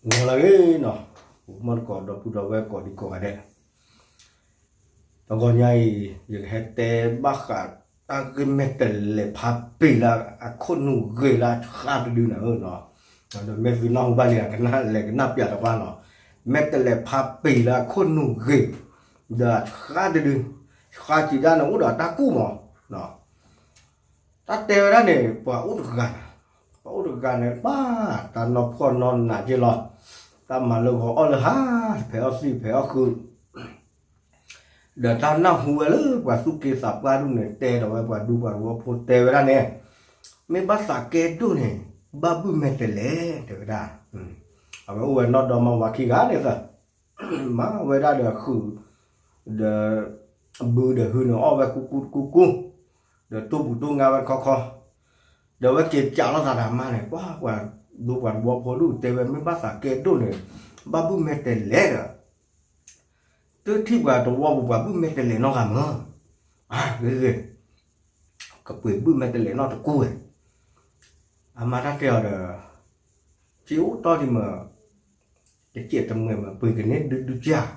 ဂီၤလၢအဂ့ၤနီၤ, မုၢ်တကိးဒီပုၢ်ဒီဝဲၢ်ကိးဒံကိးဂၤဒဲး, တဂီၤညါအံၤ ယကဟဲတဲဘၣ်ဃး တၢ်ဂ့ၢ်မဲာ်တဲးလဲးဖးပ့ၤလၢအခိၣ်နူာ်ဂ့ၤလၢအဆှါတဒုန့ၣ်ဧၢနီၤ, ဒီးမ့ၢ်သုနၢ်ဟူဘၣ်လံ ကနၣ်လဲၤကနၣ်ပၠးတပှၢ်နီၤ, မဲာ်တဲးလဲးဖးပ့ၤလၢအခိၣ်နူာ်ဂ့ၤ ဒီးအဆှါတဒု, ဆှါစံးဒၣ်န့ၣ်အိၣ်ဒီးအတၢ်ကူၣ်မး တၢ်တဲဝဲဒၣ်န့ၣ် ပှၤအိၣ်တဂၤ, ပှၤအိၣ်တဂၤန့ၣ် ဘၣ်တၢ်နီၢ်ဖှီၣ်နီၢ်နးက့လီၤ, တၢ်မၤလၢဂီၤအီၣ်လၢဟါ, ဖဲးအီၣ်သံၣ်ဖဲးအီၣ်ဃုာ်, ဒီးတၢ်နၢ်ဟူဝဲလၢပှၤသူၣ်က့သးပှၢ်ဒူၣ်န့ၣ် တဲဒီးဝဲပှၤဒူပှၤဝီဖိတဲဝဲဒၣ်န့ၣ်, မ့ၢ်ဘၣ်သးကဲဒိၣ်န့ၣ် ဘၣ်ဘုၣ်မဲာ်တဲးလဲး တဲဝဲဒၣ်, အဝဲအိၣ်ဝဲနီၢ်ဒီမါဝၤခံဂၤန့ၣ်သၢ မၤဝဲဒၣ်ဒီးဃုာ်, ဒီး ဘုဒီးဟုန့ၣ်အီၣ်ဝဲကူကူတကူကူ, ဒီးတူၢ်ပူၤတူၢ်ငါဝဲတခီခီ, ဒီးဝဲက့ၤကးလိာ်သးဒီးအမါန့ၣ် ပှၤပှၤဒူပှၤဝီဖိဒူၣ်တဲဝဲ မ့ၢ်ဘၣ်သးကဲဒိၣ်န့ၣ် ဘၣ်ဘုၣ်မဲာ်တဲးလဲးဒီး တထံၣ်ပှၤတဝီပူၤပှၤဘုၣ်မဲာ်တဲးလဲးနီတဂၤမး, ဂ့ၤဂ့ၤ, ကပှ့ၤဘုၣ်မဲာ်တဲးလဲးနီတကူဝဲ, အမါတၢ်တဲအီၤဒီး စ့အိၣ်တီၢ်ဒံးမး, တစဲးတမှဲးမး ပှ့ၤကန့ၢ်ဒုဒုကၢ်,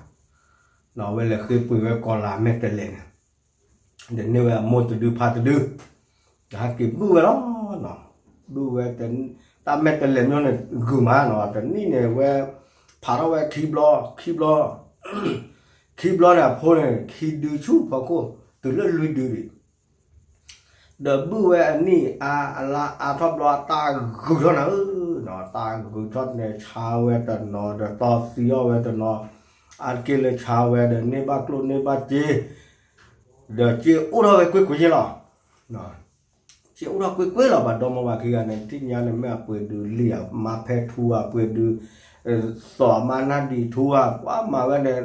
အဝဲလဲၤဃ့ပှ့ၤဝဲကီၤလၤမဲာ်တဲးလဲးန့ၣ်, ဒီးန့ၢ်ဝဲအမိၢ်တဒုဖါတဒု, ဒီးဟဲက့ၤဘုၣ်ဝဲလီၤ, ဘုၣ်ဝဲ, တၢ်မဲာ်တဲးလဲးမ့ၢ်န့ၣ် ဂုာ်မးနီၤ, တနံၣ်န့ၣ်ဝဲ ဖးထီၣ်ဝဲခံဘျီ, ခံဘျီ, ခံဘျီန့ၣ်အဖိန့ၣ် ခံဒုဆူဖီခိၣ် တုၤလၢလွံၢ်ဒုဒံး ဒီးဘုၣ်ဝဲအနံၣ်အါအလါအါထီၣ်ဘျီ အတၢ်ဂုာ်ထီၣ်နၤဧၢ, တၢ်ဂုာ်ထီၣ်န့ၣ် ဆါဝဲတနီၤ ဒီးတီသံအီၣ်ဝဲတနီၤ, အါတက့ၢ်လၢဆါဝဲဒီး န့ၢ်ဘၣ်ကျိၣ်န့ၢ်ဘၣ်စ့, ဒီးစ့အိၣ်ထီၣ်ဝဲကွ့ၢ်ကွ့ၢ်ယဲလီၤ, စ့အိၣ်ထီၣ်ကွ့ၢ်ကွ့ၢ်လီၤ, ပှၤဒီမါဝၤခံဂၤန့ၣ် ထံၣ်ညါန့ၣ် မ့ၢ်အပှ့ၤဒုးလံာ်အမါဖဲထူဧါ, ပှ့ၤဒုး သီၣ်အမါနၢ်ဒံးထူဧါ, ပှၤမၤဝဲန့ၣ်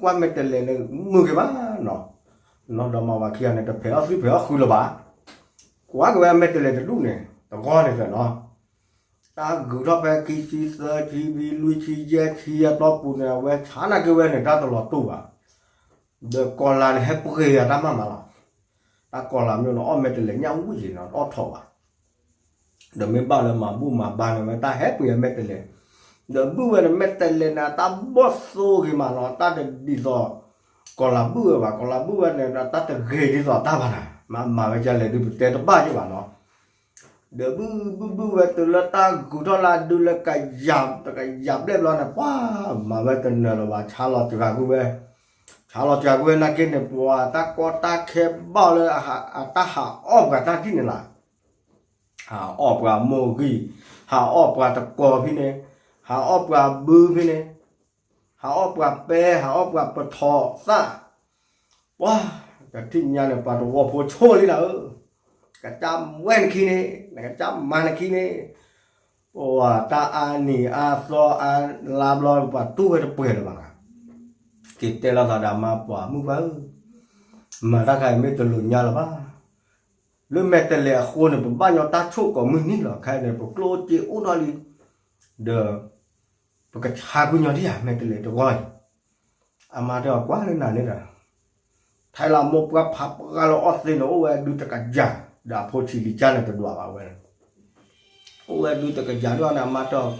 ကွၢ်မဲာ်တဲးလဲးန့ၣ် မုာ်က့ၤဘၣ်နီၤ, နီၢ်ဒီမါဝၤခံဂၤန့ၣ် တဖဲးအီၣ်သံၣ်ဖဲးအီၣ်ဃုာ်လၢၤဘၣ်, ကွၢ်က့ၤဝဲအမဲာ်တဲးလဲးတဒူၣ်န့ၣ် တဂီၢ်န့ၣ်သၢနီၤ, တၢ်ဂုာ်ထီၣ်ဖဲခံဆံသၢဆံလွံၢ်ဆံယဲၢ်ဆံအတီၢ်ပူၤန့ၣ် အဝဲဆါနာ်က့ဝဲန့ၣ် တၢ်တလီၤတူာ်ဘၣ်, ဒီးကီၤလၤန့ၣ် ဟဲပှ့ၤအတၢ်မၤမးလီၤ, တၢ်ကီၤလၤမ့ၢ်န့ၣ် အီၣ်မဲာ်တဲးလဲးညၣ်ဝံၣ်က့ၤန့ၣ် အီၣ်ထီၣ်ဘၣ် ဒီးမ့ၢ်ဘၣ်လၢမၤဘူၣ်မၤဘါန့ၣ်ဝဲ တၢ်ဟဲပှ့ၤအမဲာ်တဲးလဲး, ဒီးဘုၣ်ဝဲန့ၣ် မဲာ်တဲးလဲးန့ၣ် အတၢ်ဘီၣ်သိၣ်ဂ့ၤမးနီၤ, တၢ်တဒ်သိး ကီၤလၤဘုၣ်ဝဲဘၣ်, ကီၤလၤဘုၣ်ဝဲန့ၣ် တၢ်တဂ့ၤဒ်သိးတၢ်ဘၣ်နၤ, မၤမၤဝဲကလဲၤဒုး ပတဲတဘၣ်ယဲၢ်ဘၣ်နီၤ, ဒီးဘုၣ်ဘုၣ်ဘုၣ်ဝဲတုၤလၢတၢ်ဂုာ်ထီၣ်လၢအဒုလၢကယၤ တကယၤဘျဲၣ်ဘျီန့ၣ် ပှၤမၤဝဲတနၢၤလၢၤဘၣ်, ဆါလီၤစှၤကွံာ်ဝဲ, ဆါလီၤစှၤကွံာ်ဝဲနာ်က့န့ၣ် ပှၤတၢ်ကီတၢ်ခဲဘၣ်လၢ အတၢ်ဟးအီၣ်ပှၤတၢ်ထံၣ်န့ၣ်လီၤ ဟးအီၣ်ပှၤမိၢ်ဂံၢ်, ဟးအီၣ်ပှၤတကိးဖဲန့ၣ်, ဟးအီၣ်ပှၤဘုဖဲန့ၣ်, ဟးအီၣ်ပှၤပဲ, ဟးအီၣ်ပှၤပထီၣ်သၣ်, ပှၤတထံၣ်ညါန့ၣ် ပှၤတဝီဖိဆိၣ်လံနၤဧၢ, နကစၢ်ဝဲနခံန့ၣ်, နကစၢ်မၤနခံန့ၣ်, ပှၤတၢ်အါနံၤအါသီအါလါဘျီ ပှၤတူၢ်ဝဲတပှဲၤလၢၤဘၣ်နၤ, က့ၤတဲလိာ်သးဒီးမါ ပှၤမုၣ်ပှၢ်ဧၢ, မၤတၢ်ခါအံၤမ့ၢ်တလိာ်ညါလၢၤဘၣ် လၢမဲာ်တဲးလဲးအဃိန့ၣ် ပဘၣ်ညီတၢ်ဆိၣ်ကိးမုၢ်နံၤလီၤ, ခဲအံၤန့ၣ် ပကျိၣ်စ့အိၣ်ထီၣ်လံ, ဒီး ပကဆါကွံာ်ညီဒံးဧါ မဲာ်တဲးလဲးတဂီၢ်အံၤ, အမါတဲအီၤကွၢ်လၢနၤန့ၣ်ဒီး, ထဲလၢမိၢ်ပှၢ်ဖးပှၢ်လၢအီၣ်သ့န့ၣ် အိၣ်ဝဲဒုတကယၤ, ဒီးအဖိဆံးလံာ်ကၢ်န့ၣ်တဒွးဘၣ်ဝဲ အိၣ်ဝဲဒုတကယၤဒၣ်န့ၣ် အမါတဲအီၤ,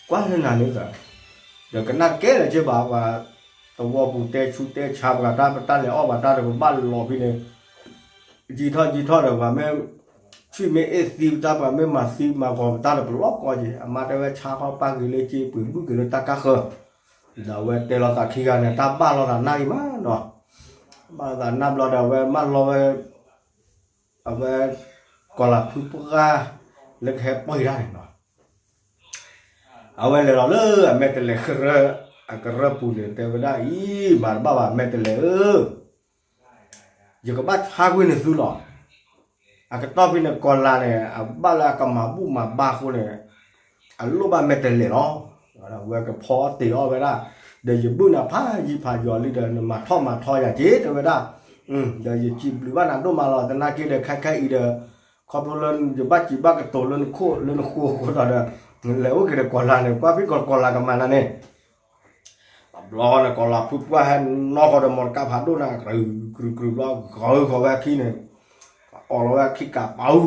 ကွၢ်လၢနၤန့ၣ်ဒီး, ဒီးကနၣ်တကဲလၢၤက့ဘၣ် ပှၤ သဝီပူၤတဲဆူတဲဆါပှၤတၢ် ပတၢ်လဲၤအီၣ်ပှၤတၢ်ဒီး ပဘၣ်လီၤဖဲန့ၣ်, ယံာ်ထီၣ်ယံာ်ထီၣ်ဒီး ပှၤမ့ၢ် ဆွံၣ်မ့ၢ်အ့ၣ်သံပတၢ် ပှၤမ့ၢ်မၤသံမၤဂီၤပတၢ်ဒီး ပလီၢ်ကီက့ၤ, အမါတဲဝဲဆါခီပၢ်ဂ့ၤလၢက့ ပှ့ၤဘုၣ်က့ၤလၢတၢ်ကါဃၢၤ, ဒီးအဝဲတဲလီၤသးခံဂၤန့ၣ် တၢ်ဘၣ်လီၤသးနၢ်အံၤမးနီၤ, ဘၣ်လီၤသးနၢ်ဘျီဒီး အဝဲမၢလီၤဝဲ အဝဲ ကီၤလၤဖုပှၢ် လၢကဟဲပှ့ၤတၢ်န့ၣ်နီၤ, အဝဲလဲၤလီၤလၢအမဲာ်တဲးလဲးကရၢ, အကရၢပူၤန့ၣ် တဲဝဲဒၣ်အံၤ မၤတဘၣ်ဘၣ် မဲာ်တဲးလဲးဧၢ, ယကဘၣ်ဆါကွံာ်န့ၢ်သုလီၤ, အကတီၢ်ဖဲန့ၣ် ကီၤလၤန့ၣ် အဘၣ်လၢအကမၤဘူၣ်မၤဘါအဃိန့ၣ် အလိၣ်ဘၣ်မဲာ်တဲးလဲးလီၤ, ဝဲကဖီအီၣ်တ့ၢ်အီၣ်ဝဲဒၣ်, ဒီးယဘုၣ်နၤဖးယံာ်ဖးယီၤလံဒီး နမၤထီၣ်မၤထီယၤက့ တဲဝဲဒၣ်, ဒီးယစံးဘျုးဘၣ်နၤဒိၣ်မးလီၤ သနာ်က့ဒီး ခဲခဲအံၤဒီး ခီဖျိလၢယဘၣ်စံးဘၣ်ကတိၤလၢနခိၣ်လၢနဃိအဃိဒီး လဲၤအိၣ်က့ၤဒီးကီၤလၤန့ၣ် ကွၢ်ဖဲကီၤလၤကမၤနၤန့ၣ် တဘျီဃီန့ၣ် ကီၤလၤဖုပှၢ်ဟဲနီၢ်ဃီဒီးမီတကါဖးဒိၣ်န့ၣ် ကြုးကြုးဘျီ ဂီၤဃီဝဲအခံန့ၣ် အီၣ်လီၤဝဲအခံကးပာ်အူ,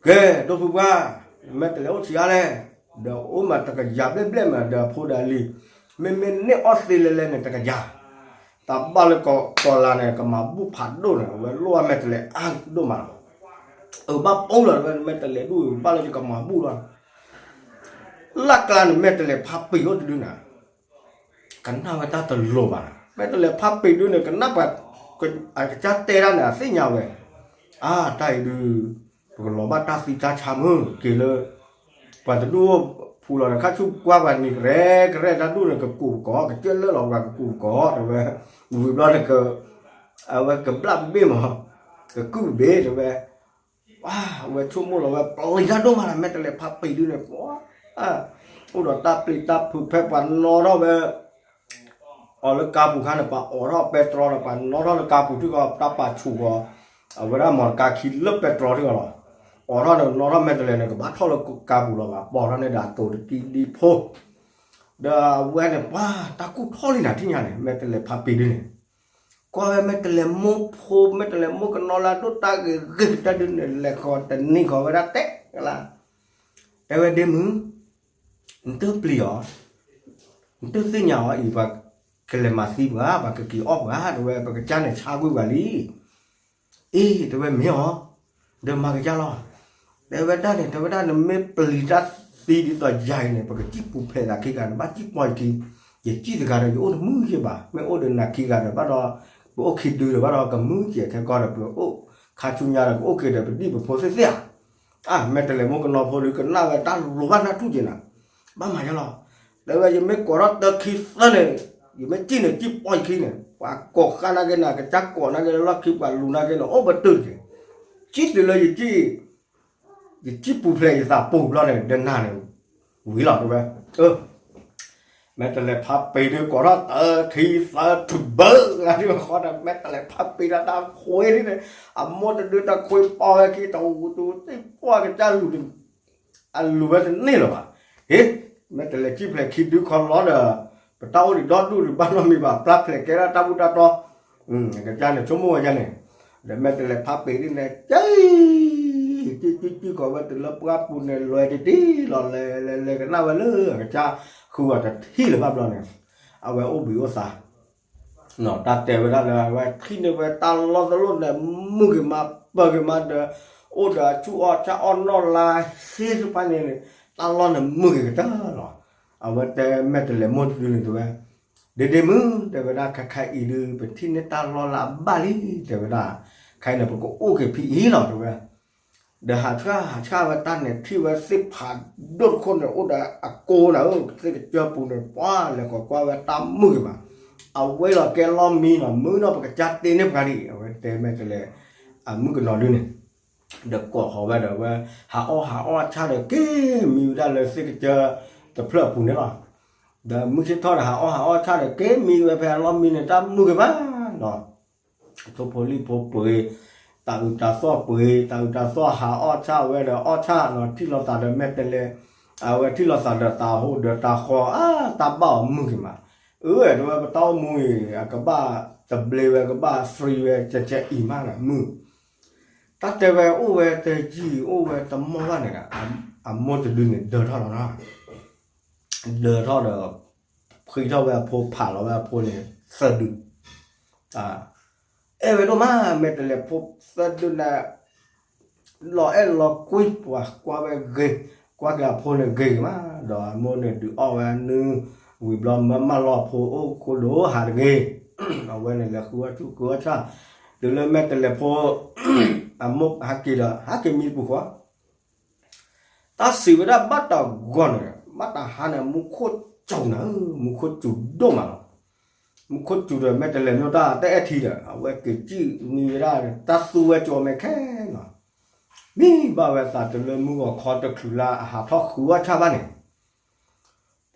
ကဲ ဒိၣ်ဖုပှၢ်, မဲာ်တဲးလဲးအိၣ်ဆံးအါလဲၣ်, ဒီးအိၣ်မးတကယၤဘျဲၣ်ဘျဲၣ်မး ဒီးအဖိဒီးအလံၤ, မ့မ့ၢ်န့ၢ်အီၣ်သ့လဲၤလဲၤန့ၣ်တကယၤ, တၢ်ဘၣ်လၢကီးလါန့ၣ် ကမၤဘူၣ်ဖးဒိၣ်န့ၣ် အဝဲလိၣ်အမဲာ်တလဲၤအါဒိၣ်မးလီၤ, အဘၣ်ပူၤလီၤ တဝဲမဲာ်တလဲၤဒိၣ် ဘၣ်လၢယကမၤဘူၣ်လီၤ, လၢ်ကျါန့ၣ် မဲာ်တလဲၤဖးပံၤအိၣ်တဒုန့ၣ် ကနၣ်ဝဲတၢ်တလိၤဘၣ်, မဲာ်တလဲၤဖးပံၤဒုန့ၣ် ကနၣ်ပှၤ အကစၢ်တဲဒၣ်န့ၣ် အသ့ၣ်ညါဝဲ, အါ တၢ်အံၤဒုး ပကလီၤဘၣ်တၢ်သံတၢ်ဆါမုၢ်က့ၤလၢ ပှၤတဒူၣ်အိၣ်ဖှိၣ်လီၤဒီး ခါဆူကွၢ်ပှၤနံၤကရဲကရဲတၢ်ဒူၣ်န့ၣ် ကကိးပကီး ကစၢၢ်လၢာ်လီၤပှၤကကိးပကီး တဝဲ, ဝံၤဘျီန့ၣ် အဝဲကဘျၣ်ပဘ့ၣ်မး, ကကုၢ်ပဘ့ၣ်တဝဲ, အဝဲဆိကမိၣ်လီၤဝဲ ပျံၤတၢ်ဒိၣ်မးလီၤ မဲာ်တလဲၤဖးပံၤဒုန့ၣ်, အိၣ်ဒီးတၢ်ပျံၤတၢ်ဖုးဖဲပှၤနီၣ်ထီၣ်ဝဲ အီၤလၢကါပူၤခါန့ၣ် ပှၤအိးထီၣ်ပဲတြီဒီး ပှၤနီၣ်ထီၣ်လၢကါပူၤထံၣ်ဃီ တၢ်ပာ်ဆူၣ်ဃီ, အဝဲဒၣ်မီၢ်တကါခံလၢပဲတြီထံၣ်ဃီလီၤ, အိးထီၣ်န့ၣ် နီၣ်ထီၣ်မဲာ်တလဲၤန့ၣ် ကဘၣ်ထီၣ်လၢကါပူၤလီၤဘၣ် ပိာ်ထီၣ်န့ၣ်ဒီးအသိးတကံဒံဖိ, ဒီးအဝဲန့ၣ် ပှၤတၢ်ကူၣ်ထီၣ်လံနၤထံၣ်ညါန့ၣ် မဲာ်တလဲၤဖးပံၤဒုန့ၣ်, ကွၢ်ဝဲမဲာ်တလဲၤမိၢ်ဖိ မဲာ်တလဲၤမိၢ်ကနီၤလၢဒိၣ်တၢ်ဂ့ၤဂ့ၤကတၢၢ်ဒုန့ၣ် လဲၤဃီၤတနံၤဃီၤဝဲဒၣ်တဲလၢ တဲဝဲဒ့မုၢ်, နတပျံၤအီၤ, နတသ့ၣ်ညါအီၤအံၤ ပှၤကလဲၤမၤသံပှၤ ပှၤကက့ၤအီၣ်ပှၤ တဝဲ ပကစၢ်န့ၣ်ဆါကွံာ်ပှၤလံ, အ့ တဝဲမ့ၢ်အီၤ, ဒီးမၤကစၢ်လီၤ, တဲဝဲဒၣ်န့ၣ် တဲဝဲဒၣ်နမ့ၢ်ပျံၤတၢ်သံဒ်သိးယၤအံၤန့ၣ် ပကစံၣ်ပူၤဖျဲးသးခံဂၤန့ၣ် ဘၣ်စံၣ်ပီၢ်ယခံ, ယစံၣ်တဂၤဒီး ယအိၣ်တမုာ်ယဘၣ် မ့ၢ်အိၣ်ဒီးနၤခံဂၤဒီးဘၣ်ဒီး, ပအိၣ်ခံဒုဒီးဘၣ်ဒီး ကမုာ်ကဲခဲကီဒီး ပအိၣ်ခါဆူညါဒီး ကအိၣ်က့ၤဒီးပဒံၣ်ပဖိသ့ၣ်သ့ၣ်ဧါ အါ မဲာ်တလဲၤမိၢ်ကနီၤဖိဒုးကနၣ်ဝဲတၢ်လိၤဘၣ်နၢ်ထူၣ်က့ၤနၤ, ဘၣ်မၤယါလီၤ, တဲဝဲယမ့ၢ်ကိးထီၣ်တၢခံသၢန့ၣ်, ယမ့ၢ်စံၣ်န့ၣ် စံၣ်ပီၢ်ယခံန့ၣ် ပှၤကိးဃါနာ်က့နၤ ကစၢ်ကိးနာ်က့လၢလီၢ်ခံ ပှၤလူၤနာ်က့န့ၣ် အိၣ်ပတုာ်တက့ၢ်, စံၣ်တုၤလၢယစံၣ်, ယစံၣ်ပူၤဖျဲးယသးပူၤဘျီန့ၣ် ဒီးနၤန့ၣ်, ဝံၤလီၤတဲဝဲ, မဲာ်တလဲၤဖးပ့ၤဒုးကိးထီၣ်တၢခံသၢထူၣ်ဘၢ, ဃီဒီးမဲာ်တလဲၤဖးပ့ၤဒၣ်တၢ်ခွ့ဒ်န့ၣ်, အမိၢ်တဒုတၢ်ခွ့ပီၢ်ဝဲခံ တဝူတဝူသ့ၣ်ပှၢ်ကစၢ်လူၤ, အလူၤဝဲတန့ၢ်လၢၤဘၣ်, ဟ့, မဲာ်တလဲၤစံၣ်ဖျဲးခံဒုခီလီၤဒီး, ပတၢ်အိၣ်ဒံးဒီဒူၣ်ဒံးဘၣ်နီတမံၤဘၣ် ပျၢ်ဖျဲးကဲဒၣ်တၢ်ဘူၣ်တၢ်တီ ကစၢ်န့ၣ်ဆိကမိၣ်ဝဲဒ်န့ၣ်, ဒီးမဲာ်တလဲၤဖးပ့ၤဒ်န့ၣ် က, ကံကံကံကီးဝဲတုၤလၢပှၢ်ပူၤန့ၣ် လဲၤတဒ်လီၤလဲၤလဲၤလဲၤကနၣ်ဝဲလၢအကစၢ်ဃုအီၤတထံၣ်လၢၤဘၣ်ဘျီန့ၣ်, အဝဲအိၣ်ဘှံးအိၣ်သါ, တၢ်တဲဝဲဒၣ်လၢအဝဲထံၣ်န့ၢ်ဝဲတၢ်လီၢ်တလီၢ်န့ၣ် မုာ်က့ၤမး ပၢၤက့ၤမးဒီး, အိၣ်ဒီးအဆူၣ်အီၣ်ဆၣ်အီၣ်နီၣ်လါ ဟ့ၣ်တဖၣ်န့ၣ်, တၢ်လီၢ်န့ၣ်မုာ်က့ၤကတၢၢ်လီၤ, အဝဲတဲမဲာ်တလဲၤမိၢ်တဒုန့ၣ်တဲဝဲ ဒ့ဒ့မုၢ် တဲဝဲဒၣ် ခဲခါအံၤဒုး ပထံၣ်န့ၢ်တၢ်လီၢ်လၢအဘၣ်လံ တဲဝဲဒၣ်, ခဲအံၤန့ၣ် ပကအိၣ်က့ၤဖဲအံၤလီၤ တဲဝဲ, ဒီးဟးဆှၣ်ဟးဆှၣ်ဝဲတၢ်န့ၣ် ထံၣ်ဝဲသ့ၣ်ဖးဒိၣ်တခိၣ်န့ၣ် အိၣ်ဒီးအကိန့ၣ် သ့ၣ်ကစၢၢ်ပူၤန့ၣ် ပှၤလဲၤကိးကွၢ်ဝဲတၢ်မုာ်က့ၤမး, အဝဲလီၤကဲလီၢ်မံနီၤ မုာ်နီၤ ပကစၢ်တ့န့ၢ်ပှၤဒံး အဝဲတဲမဲာ်တလဲၤ, အမုၣ်ကနီၤဒုန့ၣ် ဒီးကိးဃီၤဝဲဒီးဝဲ, ဟးအီၣ်ဟးအီၣ်ဆၣ်ဒီးက့ၤမံဝဲဒၣ်လၢသ့ၣ်ကစၢၢ်တဖျၢၣ်အပူၤန့ၣ်လီၤ, ဒီးမုၢ်ဆ့ၣ်ထီၣ်ဒီးဟးအီၣ်ဟးအီၣ်ဆၣ်ဒီး က့ၤမံဝဲဖဲအလီၢ်မံန့ၣ် တၢ်မုာ်က့ၤမးနီၤ, ထိၣ်ဖိလံၣ်ဖိပှ့ၤ, တၢ်အုးတၢ်သီၣ်ပှ့ၤ, တၢ်အုးတၢ်သီၣ်ဟးအီၣ်ဆၣ်ဝဲဒီးအီၣ်ဆၣ်နီၤ ထံၣ်လိာ်သးဒီးမဲာ်တလဲၤ, အဝဲထံၣ်လိာ်သးဒီးတၢ်ဟိၣ်ဒီးတၢ်ဃီ အါ တၢ်ဘၣ်အီၤမုာ်က့ၤမး, အၢ တဲဝဲပတၢ်အိၣ်မူအံၤ အကဘၣ်တဘျ့ဝဲ ကဘၣ် free ဝဲ ကဲကဲအံၤမးနီၤ မုၢ် တၢ်တဲဝဲအိၣ်ဝဲတယံာ်အိၣ်ဝဲတမီၢ်ဘၣ်န့ၣ်, အမိၢ်တဒုန့ၣ်ဒၢထီၣ်လီၤနီၤ, ဒၢထီၣ်ဒီး, ဖှံထီၣ်ဝဲအဖိဖးလီၤဝဲအဖိန့ၣ်, သၢဒု, အဲၣ်ဝဲဒိၣ်မး မဲာ်တလဲၤဖိသၢဒုန့ၣ်, လီၤအဲၣ်လီၤကွံပှၤကွၢ်ဝဲဂ့ၤ, ကွၢ်က့ၤအဖိန့ၣ်ဂ့ၤမး, ဒီးအမိၢ်န့ၣ်ဒုးအီၣ်ဝဲနုၢ်, ဝံၤဘျီမၢမၢလီၤဖိအိၣ်ခိၣ်ဒိၣ်ဟးတဂ့ၤ, အဝဲန့ၣ်လဲၤဃုအီၣ်ဆူၣ်ဃုအီၣ်ဆၣ်, တုၤလၢမဲာ်တလဲၤဖိ အမိၢ်ဟးက့ၤဒီး ဟးက့ၤမံတပူၤဃီ, တၢ်စံးဝဲဒၣ်ဘၣ်တၢ်ဂီၤန့ၣ် ဘၣ်တၢ်ဟါန့ၣ် မူခိၣ်စူၤနၤဧၢ, မူခိၣ်စူၤဒိၣ်မးလီၤ, မူခိၣ်စူၤဒီးမဲာ်တလဲၤမ့ၢ်တၢ်တအဲၣ်ထံဒီး အဝဲက့ၤစံၣ်မံဝဲဒၣ် တၢ်သူဝဲကၠီမဲာ်ခဲလီၤ, မံဘၣ်ဝဲသးတုၤလၢမုၢ်ဂီၤခီတချုးလၢအဟးထီၣ်ဃုအီၣ်ဆၣ်ဘၣ်န့ၣ် ပှၤ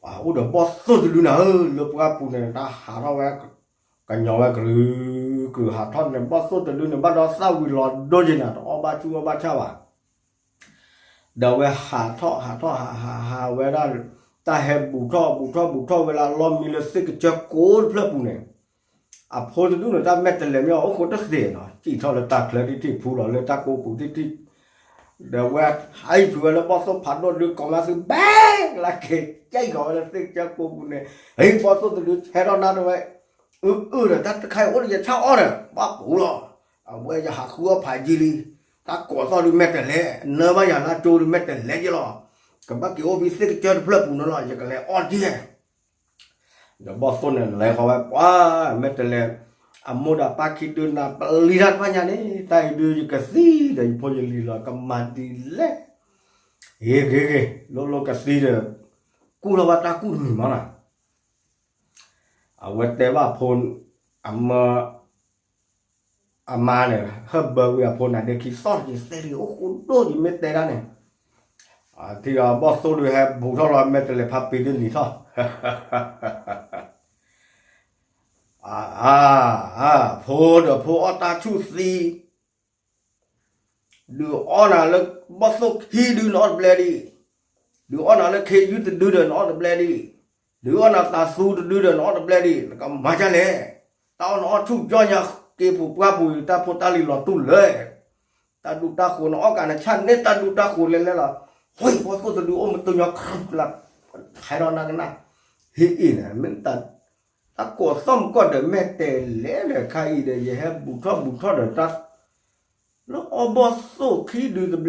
အိၣ်ဒီးဘီၣ်သိၣ်တဒုနၤဧၢ, လၢပှၢ်ပူၤန့ၣ် တၢ်ဟးထီၣ်ဝဲ, ကညီၤဝဲကရုၤကရုၤဟးထီၣ်န့ၣ် ဘီၣ်သိၣ်တဒုန့ၣ် ဘၣ်ဒီးသၣ်ဝံၤလီၤဒိက့ၤနၤ တအီၣ်ဘၣ်ဆူၣ်အီၣ်ဘၣ်ဆၣ်ဘၣ်, ဒီးအဝဲဟးထီၣ်ဟးထီၣ်ဟးဟးဟးဝဲဒၣ်, တၢ်ဟဲဘူးထီၣ်ဘူးထီၣ်ဘူးထီၣ်ဝဲလၢအလီၢ်မံလၢသ့ၣ်ကစၢၢ်ကိးတဖျၢၣ်ပူၤန့ၣ်, အဖိတဒုန့ၣ် တၢ်မဲာ်တလဲၤမ့ၢ်အီၤအိၣ်ဃိတသ့နီၤ စံၣ်ထီၣ်လၢတၢ်ချၢထံထံၣ် ဖူလီၤလၢတၢ်ကိးပူၤထံထံၣ်, ဒီးဝဲဟဲအံၤဖုးဝဲလၢဘီၣ်သိၣ်ဖးဒိၣ်ဒုးကိးမါသု ဘဲလၢက့ၤကဲကီးဝဲလၢသ့ၣ်ကစၢၢ်ကိးပူၤန့ၣ်, ဟဲဘီၣ်သိၣ်တဒုဆဲထီၣ်နၤတဝဲ, အၢအၢဒီး တၢ်တခါအံၤအိၣ်ဒီးယဆၣ်အီၣ်ဒီး ဘၣ်ပူၤလီၤ. အဝဲယဟးဃုအီၣ်ဖးယံာ်လံ, တၢ်ကိးသီၣ်ဒုးမဲာ်တဲၤလဲၤ, နၢဘၣ်ယၤလၢကၠိဒုးမဲာ်တဲၤလဲၤယ့လီၤ. ကဘၣ်က့ၤအိၣ်ဖဲသ့ၣ်ကစၢၢ်တဖျၢၣ်ပူၤန့ၣ်လီၤ, ယကလဲၤအီၣ်တက့ၢ်. ဒီးဘီၣ်သိၣ်န့ၣ်လဲၤဃီၤဝဲပှၤ, မဲာ်တဲၤလဲၤ, အမိၢ်ဒီးပၢ်ခံဒုနၤပလံၤတၢ်တဖၣ်ညါန့ၣ် တၢ်အံၤဒုးယကသံဒီးယဖိယလံၤလီၤ ကမၤဒ်လဲၣ်. ဂ့ၤဂ့ၤဂ့ၤ လိၣ်လိၣ်ကသံဒီး ကူၣ်ထီၣ်ဘၣ်တၢ်ကူၣ်တမံၤမးနီၤ. အဝဲတဲဘၣ်ဖိ, အမၢ အမါန့ၣ် ဟၢၣ်ဘၢဝံၤအဖိန့ၣ် ဒဲခံသီၣ်တက့ၤသဲတက့ၤ အိၣ်ဃိဒိၣ်ယမ့ၢ်တဲဒၣ်န့ၣ်, ထံၣ်ဒီးဘီၣ်သိၣ်ဒုးဟဲဘူးထီၣ်လီၤမဲာ်တဲၤလဲၤဖးပံၤဒုးနံၤထီၣ်, အါ, အါ, ဖိဒီးဖိအီၣ်တၢ်ဆူၣ်သံ ဒုးအီၣ်နၤလၢဘီၣ်သိၣ်ခံဒုးနအီၣ်တဘျဲဒံး, ဒုးအီၣ်နၤလၢခ့ယုၢ်တဒုဒီးနအီၣ်တဘျဲဒံး, ဒုးအီၣ်နၤသးသူတဒုဒီးနအီၣ်တဘျဲဒံး နကမၤဒ်လဲၣ်. တၢ်အီၣ်နအီၣ်ဆူၣ်ကၠီၣ်ညါက့ၤပူၤပှၢ်ပူၤ တၢ်ဖိတၢ်လံၤလီၤတူၢ်လၢာ်, တၢ်ဒူတၢ်ဃိးနအီၣ်ကးနဆၣ်န့ၢ်တၢ်ဒူတၢ်ဃိးလဲၤလဲၤလီၤ. ဟီၣ်ဘီၣ်သိၣ်တဒုအိၣ်မတုၤညီခရူၣ်လၢ ဟဲထီၣ်နၤကနၣ်, ဟ့ၣ်အံၤန့ၣ် မ့ၢ်တၢ်ကိးသီၣ်မူကီၢ်ဒီးမဲာ်တဲၤလဲၤဒီးခါအံၤဒီး ယဟဲဘူးထီၣ်ဘူးထီၣ်ဒီးတၢ် လၢအီၣ်ဘီၣ်သိၣ်ခံဒုတဘျဲဒံး အီၣ်ခ့ယုၢ်တဘျဲဒံး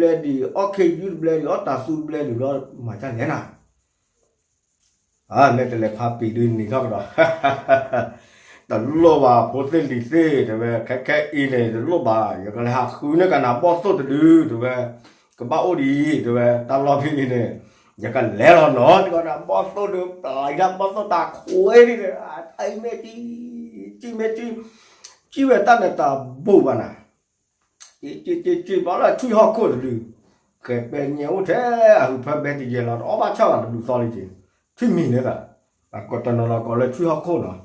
အီၣ်တၤသူတဘျဲဒံးဘျီ မၤဒ်လဲၣ်နၤ, မဲာ်တဲၤလဲၤဖးပံၤဒုးနံၤထီၣ်ကဒီး, တလိၣ်ဘၣ်ဖိသ့ၣ်လံၤသ့ၣ်တဲဝဲ ခဲခဲအံၤန့ၣ် တလိၣ်ဘၣ် ယကလဲၤဟးဃုန့ၢ်ကနၤဘီၣ်သိၣ်တဒုတဲဝဲ, ကဘၣ်အိၣ်ဒ်အံၤတဲဝဲ တၢ်လီၢ်ဖဲအံၤန့ၣ် ယကလဲၤလီၤနီၤ တဂီၢ်နၤဘီၣ်သိၣ်ဒုးပျံၤတၢ်ဘီၣ်သိၣ်တၢ်ခွဲးဒ်န့ၣ် အမဲာ်ကံ ကံမဲာ်ကံ ကံဝဲတၢ်န့ၣ်တၢ်ဘိၣ်ဘၣ်နၤ ကံကံကံဘၣ်လၢထွံၣ်ဟီၣ်ခိၣ်တဒု, ဃဲၤပဲညဲအိၣ်ထဲအဟုးဖၢဘဲတယဲၢ်လီၤ တအီၣ်ဘၣ်ဆၣ်ဘၣ်တဒုသီလံက့ၤ, ထွံၣ်မံၤန့ၣ်သး, အကိးတနီၤလီၤကိးလၢထွံၣ်ဟီၣ်ခိၣ်နီၤ,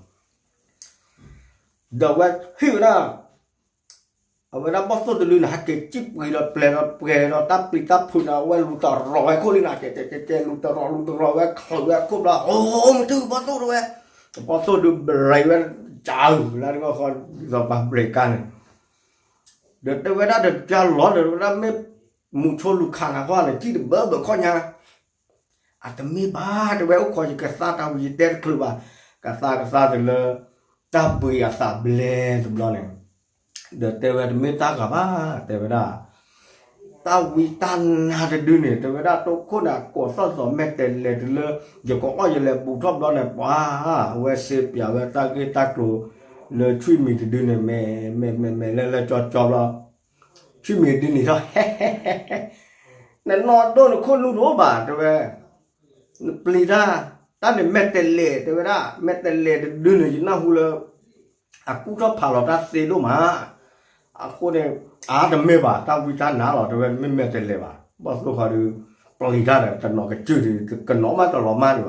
ဒီးဝဲဟ့ၣ်ဝဲဒၣ် အဝဲဒၣ်ဘီၣ်သိၣ်တဒုန့ၣ် ဟဲက့ၤစံၣ်ပှ့ၤဒီးပျဲၤဒီးပှဲၤဒီးတၢ်ပျံၤတၢ်ဖုးန့ၣ် အဝဲလူၤတရီၤဝဲခိၣ်လံနၤ ကဲကဲကဲကဲ လူၤတရီၤလူၤတရီၤဝဲ ချုးဝဲခိၣ်ဘျီ အိၣ်မ့ၢ်တုၤဘီၣ်သိၣ်တဝဲ, ဘီၣ်သိၣ်ဒုးဘြဲၤဝဲ ကၢ်အုၣ်လၢတဂီၢ်ဃီ ဒ်သိးပှၤဘြဲၤကါန့ၣ် ဒီးတဲဝဲဒၣ်ဒီးကၢ်လီၤဒီးဝဲဒၣ်မ့ၢ် မူဆိလူၤခးနၤဃီန့ၣ် စံၣ်တဘၢဘၢခီၣ်ညါ အတမ့ၢ်ဘၣ် တဲဝဲအိၣ်ခိးယကသါတၢ်ဝံၤယတဲတချုးဘၣ်, ကသါကသါတလၢ တၢ်ပှ့ၤအသးဘျဲတဘျီန့ၣ်, ဒီးတဲဝဲတမ့ၢ်တၢ်ဂၤဘၣ် တဲဝဲဒၣ်, တၢ်ဝံတၢ်နါတဒုန့ၣ် တဲဝဲဒၣ်တိခိၣ်န့ၣ် ကိးသီၣ်သီၣ်မဲာ်တဲၤလဲၤတလၢ ယကအီၣ်ယလဲၤဘူးထီၣ်ဘျီန့ၣ် ပှၤ အဝဲစ့ပၠးဝဲတၢ်ဂ့ၢ်တၢ်ကျိၤ လၢထွံၣ်မံၤတဒုန့ၣ် မဲာ်မဲာ်မဲာ်မဲာ်လၢလၢကၠီကၠီဘျီ ထွံၣ်မံၤဒ်န့ၣ်ထီၣ် နနီၢ်ဒိၣ်နခိၣ်နူာ်တအိၣ်ဘၣ် တဲဝဲ, နပျံၤတၢ်, တၢ်န့ၣ်မဲာ်တဲၤလဲၤ တဲဝဲဒၣ် မဲာ်တဲၤလဲၤတဒုန့ၣ် ယနၢ်ဟူလၢ အကူၣ်ထီၣ်ဖးလီၤတၢ်သ့ဒိၣ်မး, အဃိန့ၣ် အါတမ့ၢ်ဘၣ် တၢ်ဝံတၢ်နါလီၤ တဲဝဲ မ့ၢ်မဲာ်တဲၤလဲၤဘၣ် ဘီၣ်သိၣ်ဃီဒီး ပျံၤတၢ်ဒီး တနီၤကစၢၢ်ဒီး ကနီၤမးတလီၤမၢ်ဒံးဘၣ် ထံဃီ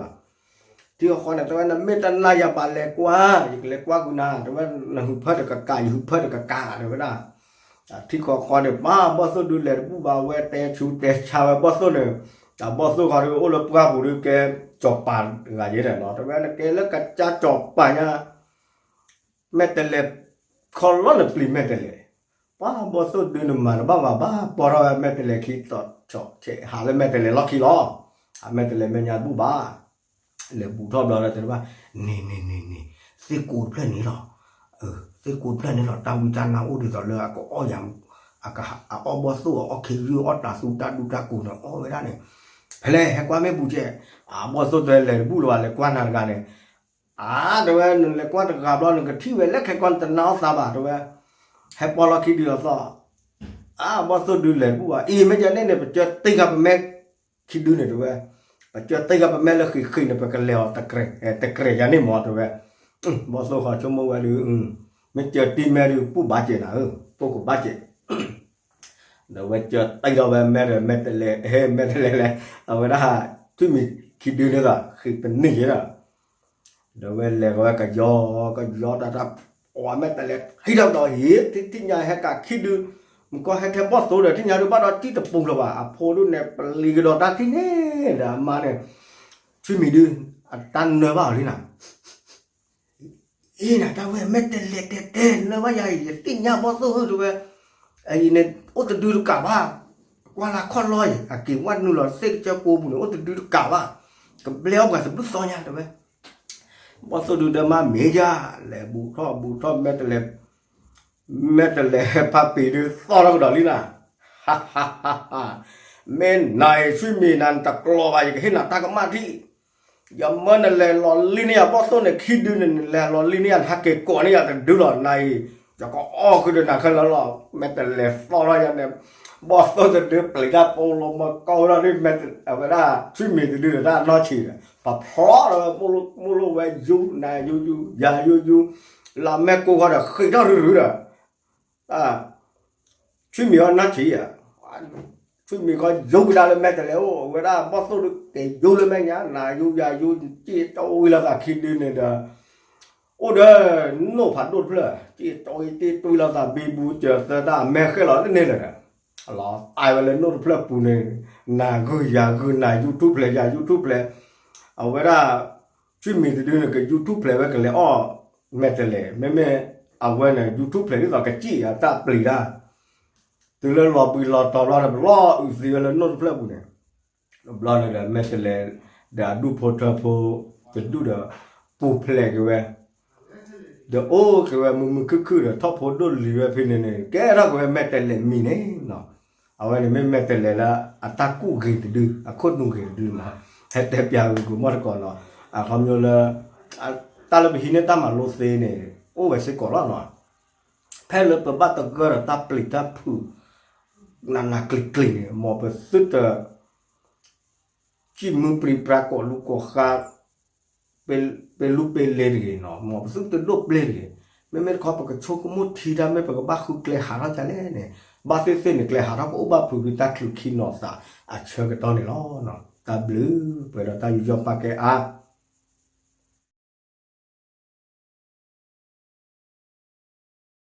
ဃီန့ၣ် တဲဝဲ နမ့ၢ်တနာ်ယၤဘၣ်လဲၤကွၢ် ယကလဲၤကွၢ်ကွံာ်နၤ တဲဝဲ နဟုးဖၢတကကး ယဟုးဖၢတကကး တဲဝဲဒၣ်, ထံဃီဃီန့ၣ် ပှၤဘီၣ်သိၣ်ဒုးလဲၤတဘူၣ်ဘၣ် အဝဲတဲဆူးတဲဆါဝဲဘီၣ်သိၣ်န့ၣ်, တၢ်ဘီၣ်သိၣ်ဃီဒီး အိၣ်လၢပှၢ်ပူၤဒီးကဲစီၤပၤတဂၤယဲဒီးနီၤ တဲဝဲ နကဲလၢကစၢ်စီၤပၤညါ မဲာ်တဲၤလဲၤ ခီလီၤနပျံၤမဲာ်တဲၤလဲၤ, ပှၤဘီၣ်သိၣ်ဒုးနမၤတဘၣ်ဘၣ်ဘၣ် ပီထီၣ်ဝဲမဲာ်တဲၤလဲၤခံသီၣ်ဆီၣ်ဆဲး ဟးလၢမဲာ်တဲၤလဲၤလီၢ်ခံလီၤ, အမဲာ်တဲၤလဲၤမဲာ်ညါတဘူၣ်ဘၣ်, လဲၤဘူးထီၣ်ဘျီလၢတဲတဘၣ်, န့ၣ်န့ၣ်န့ၣ်န့ၣ်, သ့ၣ်ကိးတဖျၢၣ်န့ၣ်လီၤ, သ့ၣ်ကိးတဖျၢၣ်န့ၣ်လီၤ တၢ်ဝံတၢ်နါအိၣ်ဒ်သိးလၢအကအီၣ်ယၤ, အကအီၣ်ဘီၣ်သိၣ်အီၣ်ခ့ယုၢ်အီၣ်တၤသူတၢ်ဒူတၢ်ကိးန့ၣ် အီၣ်ဝဲဒၣ်န့ၣ်, ဖဲလဲၣ်ဟဲကွၢ်မ့ၢ်ဘူးကဲ, အဘီၣ်သိၣ်တဲလဲၤတဘူၣ်လၢၤဘၣ် လဲၤကွၢ်နၤတဂၤန့ၣ် အါ တဲဝဲ နလဲၤကွၢ်တဂၤဘျီ နကထံၣ်ဝဲလၢခဲကီၢ် နတနာ်အီၣ်သးဘၣ် တဲဝဲ, ဟဲပီလီၢ်ခံဒုအသီၣ်, အါ ဘီၣ်သိၣ်ဒုးလဲၤတဘူၣ်ဘၣ် အံၤမ့ၢ်ကဲန့ၣ်န့ၣ် ပကၢတ့ၢ်ဃာ်ပမဲာ်ခံဒုန့ၣ် တဲဝဲ, ပကၢတ့ၢ်ဃာ်ပမဲာ်လၢဃံးဃံးန့ၣ် ပကလဲၤအီၤတကြဲးယၤန့ၣ်မ့ၢ် တဲဝဲ, ဘီၣ်သိၣ်ဃီဆိကမိၣ်ဝဲဒုး, မ့ၢ်ကၢတ့ၢ်မဲာ်ဒုး ပူၣ်ဘၣ်စဲးနၤဧၢ, ပူၣ်ကဘၣ်စဲး ဒီးဝဲကၢတ့ၢ်ထီၣ်ဝဲမဲာ်ဒီး မဲာ်တဲၤလဲၤ ဟဲ မဲာ်တဲၤလဲၤလဲၤ အဝဲဒၣ် ထွံၣ်မံၤခံဒုန့ၣ်သး ဃံးပနံၣ်ယဲဒီး, ဒီးဝဲလဲၤကဝဲကယီ ကယီတၢ်တၢ် အဝဲမဲာ်တဲၤလဲၤ ဟံးထီၣ်ဒီးဟံး ထံၣ်ညါဟဲကးခံဒု, မုၢ်ကီၢ်ဟဲထဲဘီၣ်သိၣ်ဒီး ထံၣ်ညါဒုးဘၣ်ဒီးတံၢ်တပူၤလၢၤဘၣ် အဖိဒုးနဲၣ်ပလံၤကဒီးတၢ်ထံၣ်န့ၣ်ဒီးအမါန့ၣ်, ထွံၣ်မံၤဒု အတၢ်နၢဘၣ်အီၤလံနၤ အ့နၤ တၢ်ဝဲမဲာ်တဲၤလဲၤတဲတဲ နၢဘၣ်ယၤအံၤ ယသ့ၣ်ညါဘီၣ်သိၣ်ဧၢ တဲဝဲ, အံၤန့ၣ် အိၣ်တဒုတကးဘၣ်, အကူ ကွၢ်လၢခီၣ်လီၢ်အံၤ အက့ၤဝဲနုာ်လီၤသ့ၣ်ကစၢၢ်ကိးပူၤန့ၣ် အိၣ်တဒုတကးဘၣ်, ကဘျဲအီၣ်ပှၤတဘျုးသီညါတဲဝဲ, ဘီၣ်သိၣ်ဒုဒီးမၤမ့ၢ်ယၤ, လဲၤဘူးထီၣ်ဘူးထီၣ် မဲာ်တဲးလဲး, မဲာ်တဲးလဲးဖါပံၤဒုးသီၣ်ထီၣ်ကဒီးလံနၤ, မ့ၢ်နၤအံၤ ဆွံမံၤနၤ နတကျိးဘၣ် ယကဟ့ၣ်နၤတၢ်ကမၣ်ထံၣ်, ယမၢနလဲၤလီၤလံန့ၢ်ယၤ ဘီၣ်သိၣ်န့ၣ် ခံဒုန့ၣ် နလဲၤလီၤလံန့ၢ်ယၤ နဟဲက့ၤကိးန့ၢ်ယၤတဒုလီၤ နၤအံၤ, ယကအီၣ်ဃုာ်ဒီးနၤခဲလၢာ်လီၤ, မဲာ်တဲးလဲးသီၣ်ထီၣ်ယၤန့ၣ်, ဘီၣ်သိၣ်တဒုပျံၤတၢ်ပိာ်လိာ်မၢကီဝဲဒၣ်ဒ် အဝဲဒၣ် ဆွံမံၤတဒုဒီးတၢ်နီၢ်ဆံးဒီး ပဖျီဒီး မိၢ်လိၣ်ဝဲယူၤ နၤယူၤယူၤ ယၤယူၤယူၤ, လၢမဲာ်ကိၢ်ဃီဒီးဃ့ၢ်ထီၣ်ရုရုဒီး ဆွံမံၤအီၤနီၢ်ဆံးဧါ, ဆွံမံၤခီယူၤကဒါလၢမဲာ်တဲးလဲးအိၣ် အဝဲဒၣ်ဘီၣ်သိၣ်ဒုးက့ၤယူၤလၢမဲာ်ညါ နၤယူၤယၤယူၤ စံၣ်တီဝံၤလိာ်သးခံဒုန့ၣ်ဒီး အိၣ်ဒီး နိၣ်ဖးဒိၣ်တဖျၢၣ် စံၣ်တီဝံၤတ့ၢ်တွံၢ်လိာ်သးဘံဘူစၢၤသၢတၢ် အမဲာ်ဃဲၣ်လီၤတန့ၢ်လၢၤဒီး လီၤတၢ်ဝဲလၢနိၣ်တဖျၢၣ်ပူၤန့ၣ် နၤဂုာ်ယၤဂုာ် နၤယူၤထူၣ်ဖျဲး ယၤယူၤထူၣ်ဖျဲး, အဝဲဒၣ် ဆွံမံၤတဒုန့ၣ် ကယူၤထူၣ်ဖျဲးဝဲကလဲၤအီၣ်မဲာ်တဲးလဲး မ့မ့ၢ်အဝဲန့ၣ် ယူၤထူၣ်ဖျဲးဒ်သိးကစံၣ်အတၢ်ပျံၤတၢ် တုၤလၢလီၤဘှံးလီၤတီၤဘျီန့ၣ် ပလီၤအုးသံဝဲလၢနိၣ်တဖျၢၣ်ပူၤန့ၣ်, ဘျီန့ၣ်ဒီးမဲာ်တဲးလဲး ဒီးအဒူၣ်ဖိထၢဖိတဒူၣ်ဒီး ပူၤဖျဲးက့ၤဝဲ, ဒီးအိၣ်က့ၤဝဲမုာ်မုာ်ခုၣ်ခုၣ်ဒီး ထီၣ်ဖိဒိၣ်လံၤဝဲဖဲန့ၣ်န့ၣ် ကဲထီၣ်က့ၤဝဲမဲာ်တဲးလဲးမံၤန့ၣ်နီၤ, အဝဲန့ၣ်မ့ၢ်မဲာ်တဲးလဲးလၢအတၢ်ကူၣ်ဂ့ၤတဒု အခိၣ်နူာ်ဂ့ၤတဒုနီၤ, ဟဲတဲပျးဂ့ၤက့ၤမီၢ်တကိးနီၤ, အခီပညီလၢ တၢ်လၢပဟံးန့ၢ်တၢ်မၤလိသ့န့ၣ် အိၣ်ဝဲစ့ၢ်ကီးလီၤနီၤ, ဖဲလၢပဘၣ်သဂၢၢ်ဒီးတၢ်ပျံၤတၢ်ဖုး နးနးကျံၤကျံၤန့ၣ် မ်ပသုတ စံၣ်မုၢ်ပြံပြါ ကိးလူၤကိးဃါ ပ့လူၢ်ပ့လ့တဂ့ၤနီၤ, မ်ပသုတဒိၣ်ပျ့ၤတဂ့ၤ, မ့မ့ၢ်တခီ ပကဆိကမိၣ်ထံတၢ် မ့ၢ်ပကဘၣ်ဃုကျဲဟးထီၣ်ဒ်လဲၣ်န့ၣ်, ဘၣ်သ့ၣ်သ့ၣ်န့ၣ် ကျဲဟးထီၣ်ကအိၣ်ဘၣ်ဖုးဖုးတၢ်ချုးခံနီၤသးအဆၢကတီၢ်န့ၣ်လီၤ. တၢ်ဘျုး ပှဲၤဒီးတၢ်ယူးယီၣ်ပာ်ကဲအါ